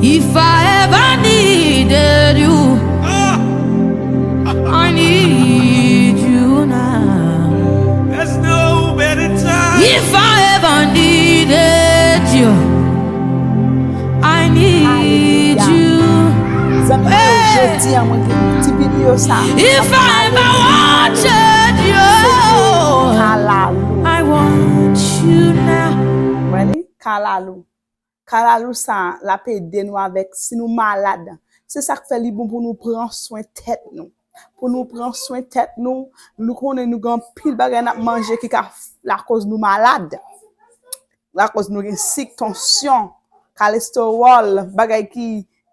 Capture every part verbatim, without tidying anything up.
If I ever needed you, I need you now. There's no better time. If I ever needed you, I need you. Zanmi yo, jodi a mwen gen ti videyo sa. If I ever wanted you, Kalalou. I want you now. Wè li? Kalalou. Kalalou sa, l ap ede nou avèk si nou malad. Se sa k fè li bon pou nou pran swen tèt nou. Pou nou pran swen tèt nou, nou konnen nou gen anpil bagay n ap manje ki ka f- lakòz nou malad. Lakòz nou gen sik, tansyon, kalestewòl, bagay ki,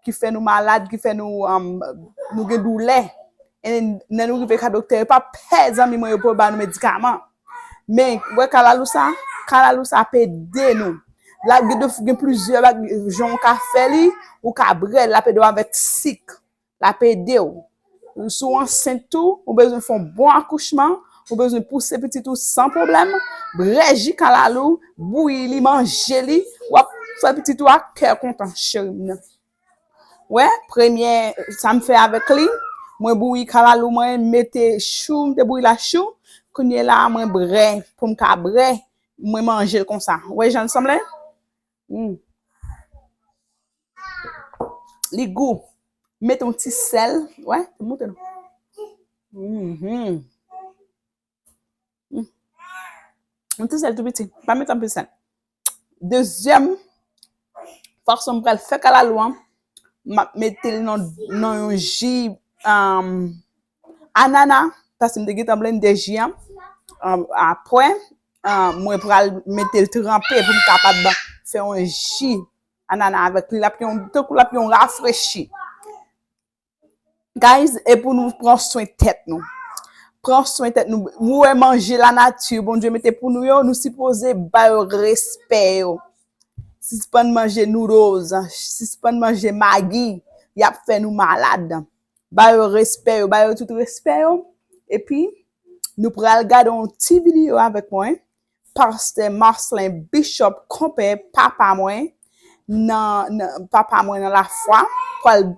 ki fè nou malad, ki fè nou, um, nou gen doulè. E lè nou rive ka doktè, yo pa pè, zanmi mwen, yo pou ba nou medikaman. Men, wè kalalou sa, kalalou sa ap ede nou. La, gen de, gen plizyè bag- jan w ka fè li, ou ka brè l, l ap ede w avèk sik, l ap ede w. Si w ansent tou, ou bezwen fè yon bon akouchman, ou bezwen pouse pitit ou san pwoblèm, brè ji kalalou, bouyi li, manje li, w ap fè pitit ou ak kè kontan, cheri m nan. Wè, premye sa m fè avèk li, mwen bouyi kalalou mwen, mete chou, m te bouyi la chou, kounye la mwen brè, pou m ka brè, mwen manje l konsa. Wè jan l sanble? Hmm. Li gou. Mete yon ti sèl, wè, te montre nou. Mhm. Mm. Yon ti sèl tou piti. Pa mete anpil sèl. Dezyèm fason m pral fè kalalou an, m ap mete l nan, nan yon ji, um, anana, paske m te gentan blende ji an. Um, apre, um, mwen pral mete l tranpe pou m kapab fè yon ji anana avèk li. L ap yon, tankou l ap yon rafrechi. Guys, e pou nou pran swen tèt nou. Pran swen tèt nou. Ou wè manje lanati, Bondye mete pou nou yo, nou sipoze ba yo respè yo. Sispann manje noodles, sispann manje Maggi, y ap fè nou malad. Ba yo respè yo, ba yo tout respè yo. Epi, nou pral gade yon ti videyo avèk mwen. Pastè Marcelin Bishop, konpè papa mwen, nan, nan papa mwen nan lafwa, pral,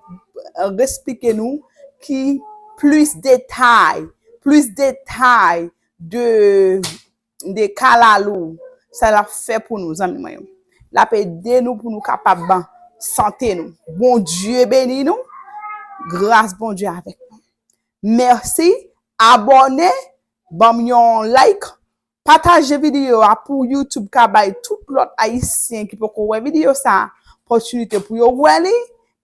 eh, eksplike nou ki plis detay, plis detay de, de kalalou, sa l ap fè pou nou, zanmi mwen yo. L ap ede nou pou nou kapab sante nou. Bondye beni nou. Gras Bondye avèk nou. Mèsi. Abòne, ban m yon like, pataje videyo a pou YouTube ka bay tout lòt Ayisyen ki poko wè videyo sa a opòtinite pou yo wè li,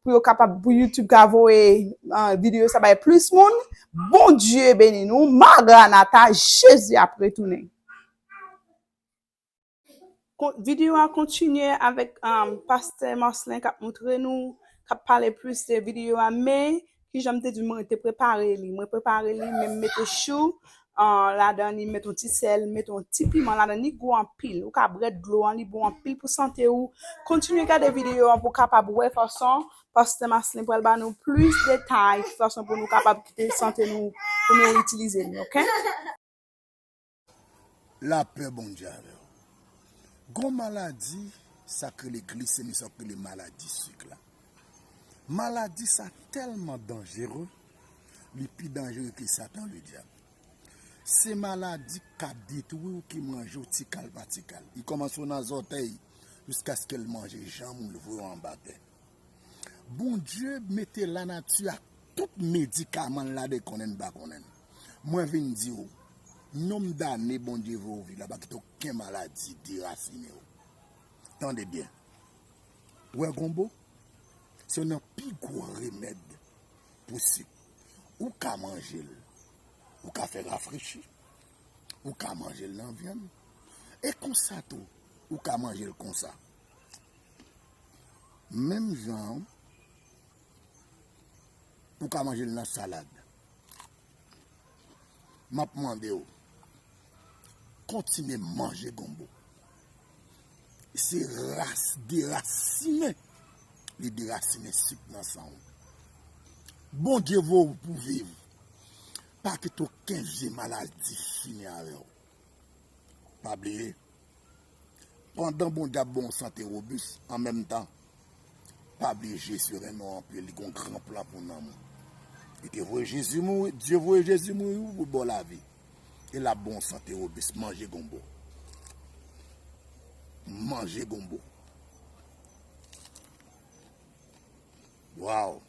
pou yo kapab, pou YouTube ka voye, ah, videyo sa bay plis moun. Bondye beni nou. Maranata, Jezi ap retounen. Kon- videyo a kontinye avèk, um, pastè Marcelin k ap montre nou, k ap pale plis de videyo a, men kijan m te di, mwen te prepare li. Mwen prepare li, men m mete chou, uh, ladan li, mete yon ti sèl, mete yon ti piman ladan li, gou anpil. Ou ka bwè dlo an, li bon anpil pou sante ou. Kontinye gade videyo an pou w kapab wè fason pastè Marcelin pral ba nou plis detay, fason pou nou kapab kite sante nou, pou nou itilize li, oke? Lapè Bondye avè w. Gon maladi, sa k rele glisemi, sa k rele maladi sik la. Maladi sa tèlman danjere, li pi danjere ke Satan Ledyab. Se maladi k ap detwi w, ki manje w ti kal pa ti kal. Li kòmanse w nan zòtèy, jiskaske l manje janm ou, l voye w anba tè. Bondye mete lanati ak tout medikaman l ladan, konnen n pa konnen. Mwen vin di w, nonm dane Bondye voye w viv la, pa kite okenn maladi derasinen w. Tande byen. Ou wè gonbo? Se youn nan pi gwo remèd pou sik. Ou ka manje l, ou ka fè rafrechi, ou ka manje l nan vyann. E konsa tou, ou ka manje l konsa. Menm jan ou ka manje l nan salad. M ap mande w, kontinye manje gonbo. Se ras, derasinen. Li derasinen sik nan san w. Bondye voye w pou viv. Pa kite okenn vye maladi fini avè w. Pa bliye, pandan Bondye ap ba w sante wobis, an menm tan, Pa bliye Jezi renmen w anpil, li gon gran plan pou nanm ou. Li te voye Jezi mouri, Dye voye Jezi mouri wi pou ba w lavi. E l ap ba w sante wobis, manje gonbo. Manje gonbo. Waw.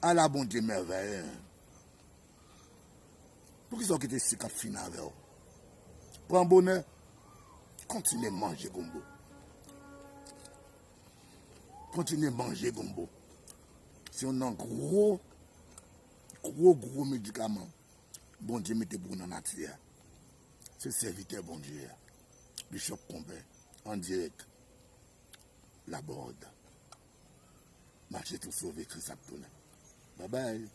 Ala Bondye mèvèye. Poukisa w kite sik ap fin avè w? Pran bonè, kontinye manje gonbo. Kontinye manje gonbo. Se youn nan gwo, gwo, gwo medikaman Bondye mete pou nou nan nati a. Se sèvitè Bondye a, Bishop Konpè, an dirèk Labòd. Mache tou sove, Kris ap tounen. Babay.